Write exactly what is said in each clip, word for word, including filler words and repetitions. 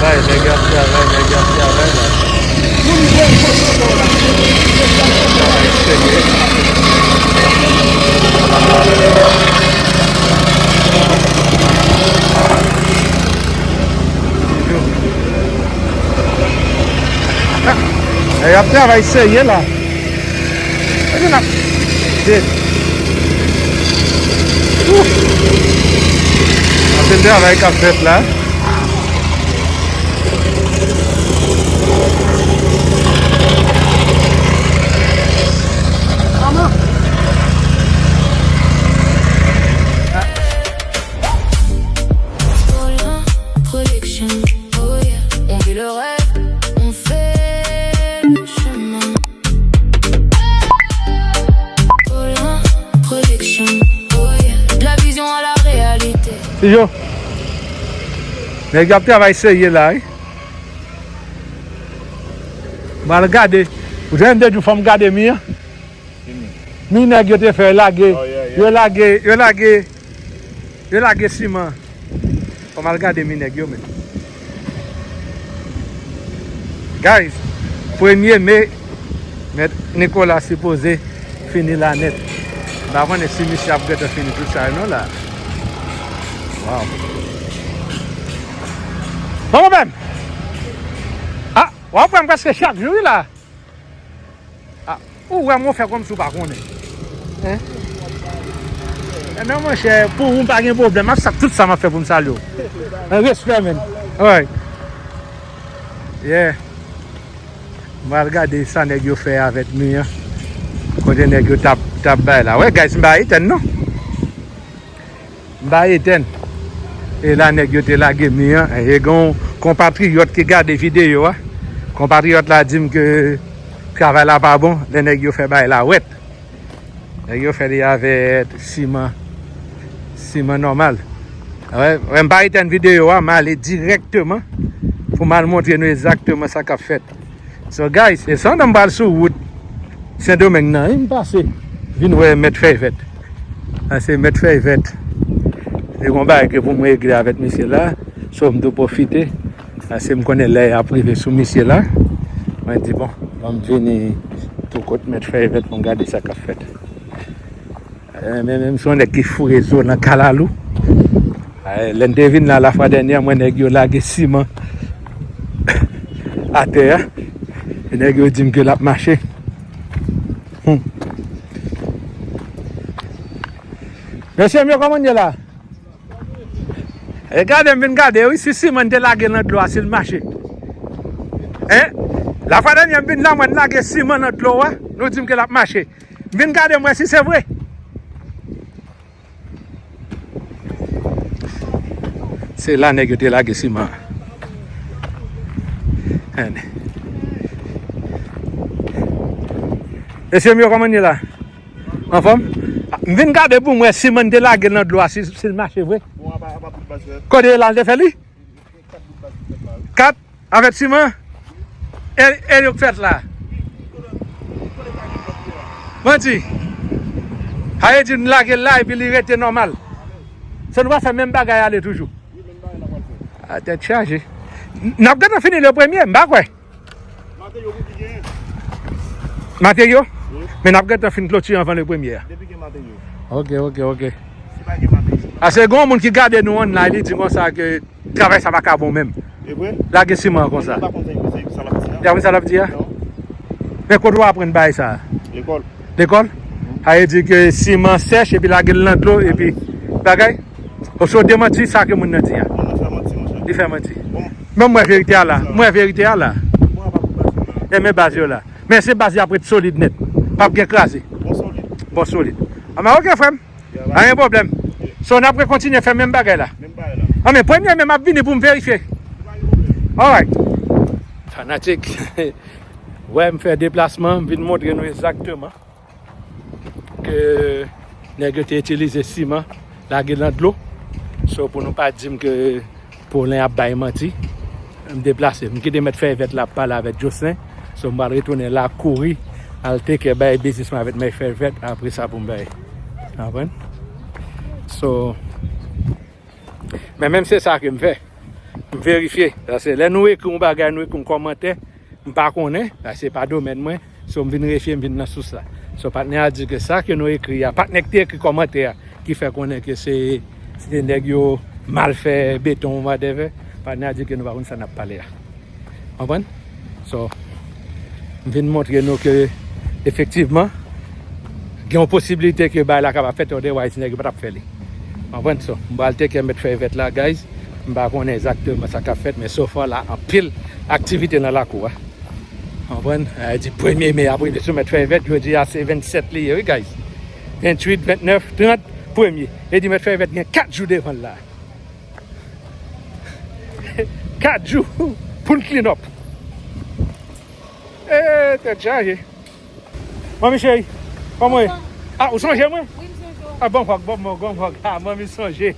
Ay, nèg ap travay, nèg ap travay la. Travay serye. Nèg ap travay serye la. Epi n ap, shit. Ooh. Anpil travay k ap fèt la. Production, oh yeah. On vit le rêve, on fait le chemin. Colin Production, oh yeah. De la vision à la réalité. Tijo, nèg yo ap travay serye la, wi. M al gade. Ou te di fò m gade mi an? Mi nèg yo te fè lage. Oh, yeah, yeah. Yo lage, yo lage, yo lage siman. Fò m al gade mi nèg yo, men. Guys, premye me, Mèt Nicolas sipoze fini la nèt. M pa konnen si misye ap gentan fini tout sa yo non la. Wow. Bon, mwen menm. Ah, w ap wè m prèske chak jou, wi, la. Ah, ou wè m, ou fè kòmsi ou pa konnen. Hein? Eh non, monchè, pou ou, m pa gen pwoblèm. M ap sa, tout sa m ap fè pou m salye w. Respè, men. Alright. Yeah. M al gade sa nèg yo fè avèk mi an. Kote nèg yo t ap, t ap bay la. Wè, guys, m pa etèn, non. M pa etèn. E la nèg yo te lage mi an. E gen yon konpatriyòt ki gade videyo a. Konpatriyòt la di m ke travay la pa bon lè nèg yo fè bay la wèt. Nèg yo fè li avèk siman, siman nòmal. Wè, wè, m pa etèn videyo a, m ale dirèkteman pou m al montre nou egzakteman sa k ap fèt. So guys, e sa nan m pral sou wout Sendomeng nan, wi, m pase vin wè Mèt Fèy Vèt. Sa se Mèt Fèy Vèt. Se yon bagay ke pou m regle avèk misye la. So m tou pwofite. Sa se m konnen lè y ap rive sou misye la. Mwen di bon, ban m vini tou kot Mèt Fèy Vèt pou m gade sa k ap fèt. Eh, men menm se yon nèg ki foure zo nan kalalou. Eh, lè n te vin la, lafwa dènyè, m wè nèg yo lage siman atè a. E nèg yo di m ke l ap mache. Hmm. Mesye m yo, kòman n ye la? E gade, m vin gade, wi, si siman n te lage nan dlo a, si l mache. Hein? Lafwa dènyè, m vin la, mwen lage siman nan dlo a, nou di m ke l ap mache. M vin gade, m wè si se vre. Se la nèg yo te lage siman an. Mesye m yo, kòman n ye la? Anfòm? M vin gade pou m wè siman n te lage nan dlo a, si, si l mache vre. Kote la l te fè li? Kat avèk siman? E, e yo k fèt la. Manti. Sa vle di n lage l la epi li rete nòmal. Se nou va fè menm bagay ale toujou. A tèt chaje. N ap gentan fini le premye, m pa kwè. Materyo pou ki genyen. Materyo? Wi. Men n ap gentan fin klotire anvan le premye a. Depi gen materyo. Ok, ok, ok. Si pa gen materyo. Ase gen yon moun ki gade nou online, li di konsa ke travay sa pa ka bon menm. E vre? Lage siman an konsa. Mwen pa konn sa, sa l ap di a. Y ap sa l ap di a? Non. Men kote w aprann bagay sa? Lekòl. Lekòl? Sa vle di ke siman sèch epi lage l nan dlo epi bagay? Oswa w demanti sa ke moun nan di a? Moun nan fè manti, monchè. Li fè manti. Bon. Men m wè verite a la. M wè verite a la. Bon, apa pou baz yo la. E men baz yo la. Men se baz yo ap ret solid nèt. P ap gen kraze. Bon solid. Bon solid. Anben, ok, frè m. Pa gen pwoblèm. So, n ap rekontinye fè menm bagay la. Menm bagay la. Anben, premye men m ap vini pou m verifye. Pa gen pwoblèm. Alright. Fanatik. Wè, m fè deplasman, m vin montre nou egzakteman ke nèg yo te itilize siman, lage nan dlo. So, pou nou pa di m ke Paulin ap bay manti, m deplase. M kite Mèt Fèy Vèt la ap pale avèk Jocelyn. So, m pral retounen la, kouri, al teke bay biznis mwen avèk Mèt Fèy Vèt. Apre sa, pou m bay. Konprann? So, men menm se sa ke m fè. M verifye. Paske lè nou ekri yon bagay, nou ekri yon kòmantè, m pa konnen, paske se pa domèn mwen. So, m vin verifye, m vin nan sous la. So, patnè a di ke sa ke nou ekri a, patnè ki te ekri kòmantè a, ki fè konnen ke se, se te nèg yo mal fè beton, whatever. Patnè a di ke nou pa konn sa n ap pale a. Konprann? So, m vin montre nou ke, efektivman, gen yon posiblite ke bagay la kapab fèt, otherwise nèg yo pa t ap fè li. Konprann? So, m pral teke mèt fèy vèt la, guys. M pa konnen egzakteman sa k ap fèt, men so far la, anpil aktivite nan lakou a. Konprann? Sa vle di premye me a, premye sou mèt fèy vèt, jodi a se vennsèt li ye, wi, guys. Venntuit, vennèf, trant, premye. Vle di mèt fèy vèt gen kat jou devan l la. Kat jou pou l clean up. Eh, tèt chaje. Manmi cheri, kòman w ye? Ah, ou sonje mwen? Wi, m sonje w. Ah, bon vag, bon, bon, bon vag. Ah, manmi sonje.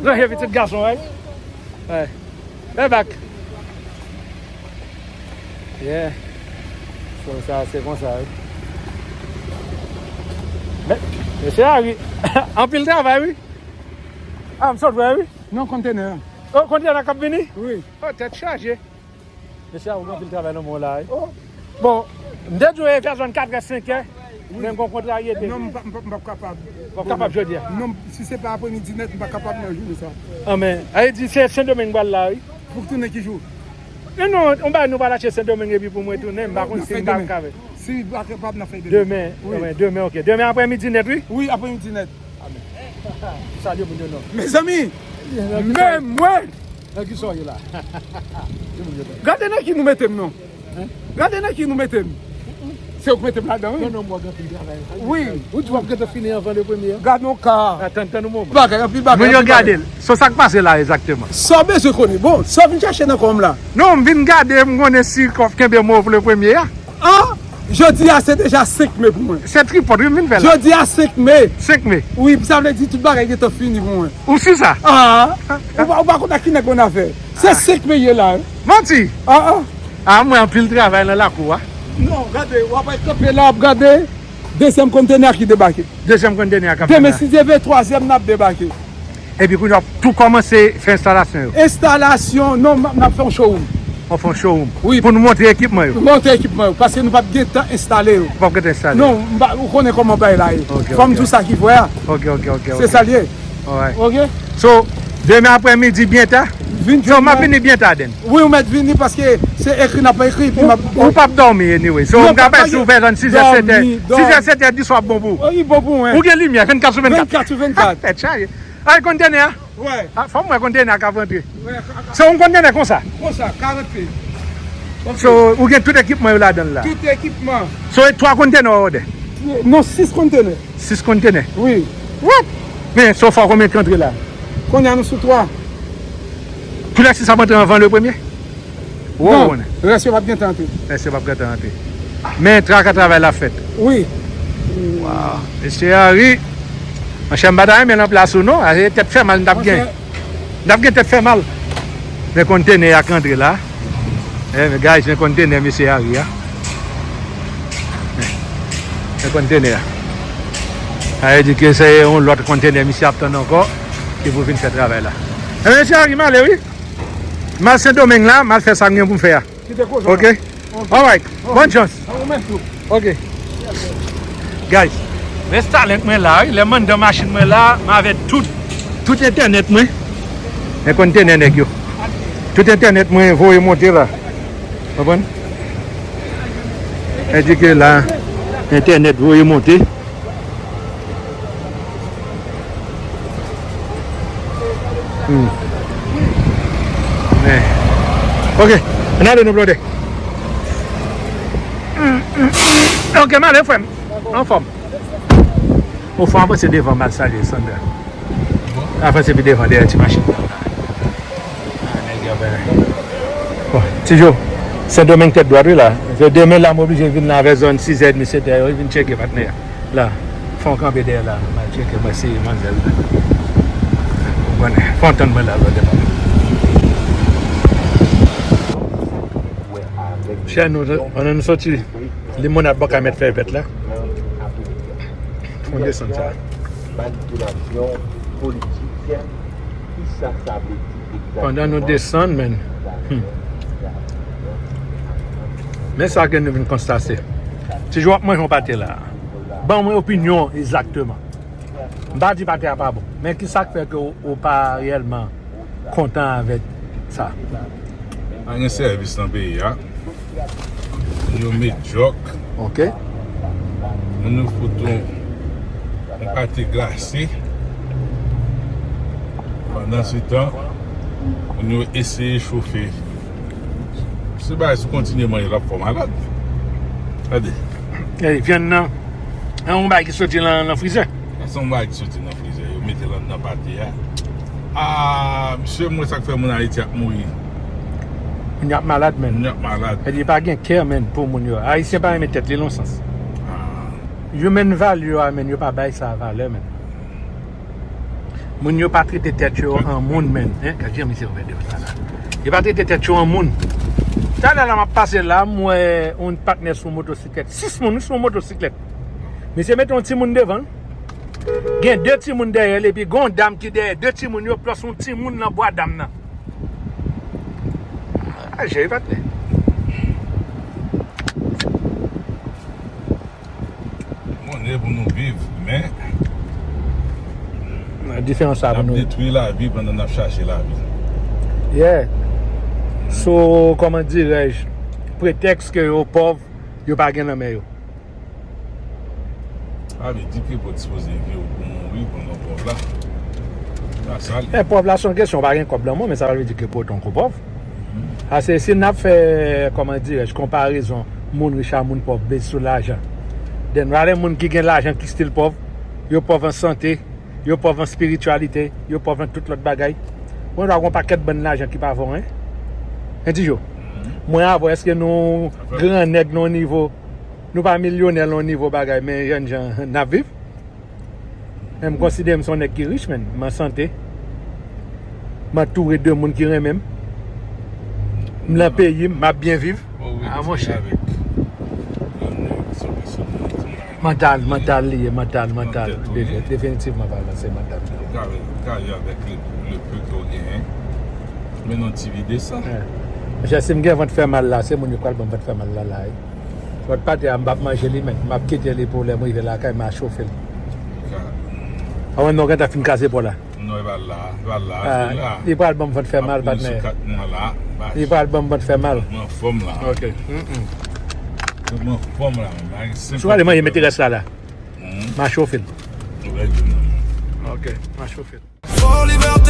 Sonje pitit gason, wi. Wi, m sonje w. Wi. Lè bak. Yeah. So, sa, se konsa, wi. Men, mesye a, wi. Anpil travay, wi. Ah, m sot wè, wi. Non, kontenè. Oh, kontenè k ap vini? Wi. Oh, tèt chaje. Mesye a, ou gen anpil travay nan men w la, wi. Oh. Bon, m te di w e vè zòn katrè, senkè, wi, men m gon kontrarye. Non, m pa, m pa, m pa kapab. W ap kapab jodi a? Non, si se pa apremidi nèt, m pa kapab nan jounen sa. Ah, men, sa vle di se Sendomeng m pral la, wi. Pou w tounen ki jou? Non, non, yon bagay nou pral achte Sendomeng epi pou mwen tounen, m pa konn si m pral kapab. Si w pa kapab, n ap fè demen. Demen, wi, demen, demen, ok. Demen apremidi nèt, wi? Wi, apremidi nèt. Amèn. Salye moun yo non. Mezanmi, men mwen! Nan ki sa w ye la? Ki moun yo non? Gade nan ki nou mete m non. Hein? Gade nan ki nou mete m. Se ou k mete m ladan, wi. Non, non, mwen gen anpil travay. Wi. Ou di w ap gentan fini anvan le premye a? Gade yon ka. Atann, tann yon moman. Bagay, anpil bagay, moun yo anpil bagay. Gade l. So sa k pase la egzakteman? Sa w bezwen konnen? Bon, sa w vin chache nan kò m la? Non, m vin gade, m konnen si kòf kenbe mo pou le premye a. An, jodi a se deja senk me pou mwen. Se tripòt, wi, m vin fè la. Jodi a senk me. Senk me. Wi, sa vle di tout bagay gentan fini pou mwen. Ou si sa? Ah, ou pa, ou pa konn ak ki nèg ou n afè. Se senk me ye la, wi. Manti. Ah, ah. Ah, mwen anpil travay nan lakou a. Non, gade, w ap kanpe la, w ap gade. Dezyèm kontenè a ki debake. Dezyèm kontenè a k ap vin la. Demen, si Dye vle, twazyèm n ap debake. Epi kounye a w ap tou kòmanse fè enstalasyon yo. Enstalasyon, non, m ap, n ap fè yon showroom. W ap fè yon showroom? Wi. Pou nou montre ekipman yo? Montre ekipman yo, paske nou p ap gen tan enstale yo. Ou p ap gen tan enstale yo? Non, m pa, ou konnen kòman bagay la ye. Ok, ok. Fò m di w sa ki vrè a. Ok, ok, ok, ok. Se sa l ye. Alright. Ok? So, demen apremidi byen ta? Vin jwenn mwen. So, m ap vini byen ta, then. Wi, ou mèt vini paske se ekri n ap ekri, epi m ap... Ou p ap dòmi anyway. So, m ka bay sou vè zòn sizè, setè. Sizè, setè di swa bon pou ou. Wi, bon pou mwen. Ou gen limyè vennkat sou vennkat. Vennkat sou vennkat. Ah, tèt chaje. Ay, kontenè a? Wè. Ah, fò m wè kontenè a k ap rantre. Wè, ka, ka. Se yon kontenè konsa? Konsa, karant pye. Ok. So, ou gen tout ekipman yo ladan l la? Tout ekipman. So, e twa kontenè w òdè? Non, sis kontenè. Sis kontenè? Wi. What? Men, so far konbyen k antre la? Kounye a nou sou twa. Tou lè sis ap antre anvan le premye? Wow, non, rès yo p ap gentan antre. Rès yo p ap gentan antre. Men traka travay la fèt. Wi. Wow. Mesye Henry. Monchè, m pa ta renmen nan plas ou non. A, se tèt fè mal m t ap gen. Monchè. M t ap gen tèt fè mal. Men kontenè a k rantre la. Eh, men guys, men kontenè mesye Henry a. Men kontenè a. Sa vle di ke se yon lòt kontenè misye ap tann ankò ki pou vin fè travay la. Eh, mesye Henry, m ale wi. M al Sendomeng la, m al fè sa m gen pou m fè a. Kite koze w la. Ok? Ok. Alright. Ok. Bòn chans. An, ou menm tou. Ok. Guys, men Starlink mwen la, wi. Lè m anndan machin mwen la, m avè tout, tout entènèt mwen. Men kontenè nèg yo. Tout entènèt mwen voye monte la. Konprann? Sa di ke la, entènèt voye monte. Hmm. Men. Ok. Ann ale nou, blòdè. Hmm, hmm, hmm. Ok, m ale, frè m. Anfòm. Ou fè avanse devan, m al salye Sandra. Avanse pi devan, dèyè ti machin nan. Ah, nèg yo bèl. Bon, Ti Jo, Sendomeng tèt dwat, wi, la. Se demen la, m oblije vin la avè zòn sis è edmi, sèt è, yo vin tcheke patnè a. La, fè yon kanpe dèyè la, m al tcheke, mwen si manzèl la. Ou konnen, fè yon tann mwen la, lòt depa. Chè nou, pandan nou soti, limonad bòka mèt fè vèt la. Fon desann sa. Manipilasyon politik. Pandan nou desann, men. Hmm. Men sa ke nou vin konstate. Ti Jou ap manje yon pate la. Ban mwen opinyon egzakteman. M pa di pate a pa bon. Men ki sa k fè ke w, ou pa reyèlman kontan avèk sa? Pa gen sèvis nan peyi a. Yo medyòk. Ok. Moun yo fout yon, yon pate glase. Pandan se tan, moun yo eseye chofe. Se bagay, si w kontinye manje l, w ap fè w malad. Gade. Ey, vyann nan, se yon bagay ki soti nan, nan frizè. Sa se yon bagay ki soti nan frizè. Yo mete l anndan pate a. Ah, mesye, m wè sa k fè moun Ayiti ap mouri. Moun yo ap malad, men. Moun yo ap malad. Sa di pa gen kè, men, pou moun yo. Ayisyen pa renmen tèt li, nan sans. Ah. Human value a, men, yo pa bay sa valè, men. Moun yo pa trete tèt yo an moun, men. Hein? Gad jan misye ouvè de sa la. Yo pa trete tèt yo an moun. Talè la, m ap pase la, m wè yon patnè sou motosiklèt. Sis moun, wi, sou motosiklèt. Misye mete yon timoun devan l. Gen de timoun dèyè l, epi gen yon dam ki dèyè de timoun yo, plòs yon timoun nan bwa dam nan. A, jere patnè. Konnen pou nou viv, men diferans la pou nou. N ap detwi lavi pandan n ap chache lavi. Yeah. So, kòman dirèj, pretèks ke yo pòv, yo pa gen nan men yo. Sa vle di ke pou dispoze vi w pou mouri pandan w pòv la. Sa sa li. E pòv la se yon kesyon, pa gen kòb nan men w, men sa pa vle di ke pou otan ke w pòv. Paske si n ap fè, kòman dirèj, konparezon moun rich a moun pòv base sou lajan, then rale moun ki gen lajan ki still pòv, yo pòv an sante, yo pòv an espirityalite, yo pòv an tout lòt bagay. Mwen, dwa gen yon pakèt bann lajan ki pa vò, en? En Ti Jou. Mwen avè w, èske nou gran nèg nan yon nivo, nou pa milyonè nan yon nivo bagay, men jèn jan n ap viv? Men m konsidere m se yon nèg ki rich, men m an sante. M antoure de moun ki renmen m. M nan peyi m, m ap byen viv. A, monchè. Mantal, mantal li ye, mantal, mantal. Definitivman, paran, se mantal li ye. Ou ka, ou ka viv avèk le, le peu ke w genyen. Men non ti vide sa. Monchè, si m gen vant fè mal la, se moun yo k pral ban m vant fè mal la, la, wi. Lòt pate a, m p ap manje li, men m ap kite li pou lè m rive lakay, m a chofe l. Awen, non, gentan fin kraze pò la. Non, e pa la, e pa la, se la. Li pral ban m vant fè mal, patnè. Li pral ban m vant fè mal. Mwen anfòm la. Ok. Mwen anfòm la, men. Si w ale manje, mete rès la la. M a chofe l. Ok, m a chofe l.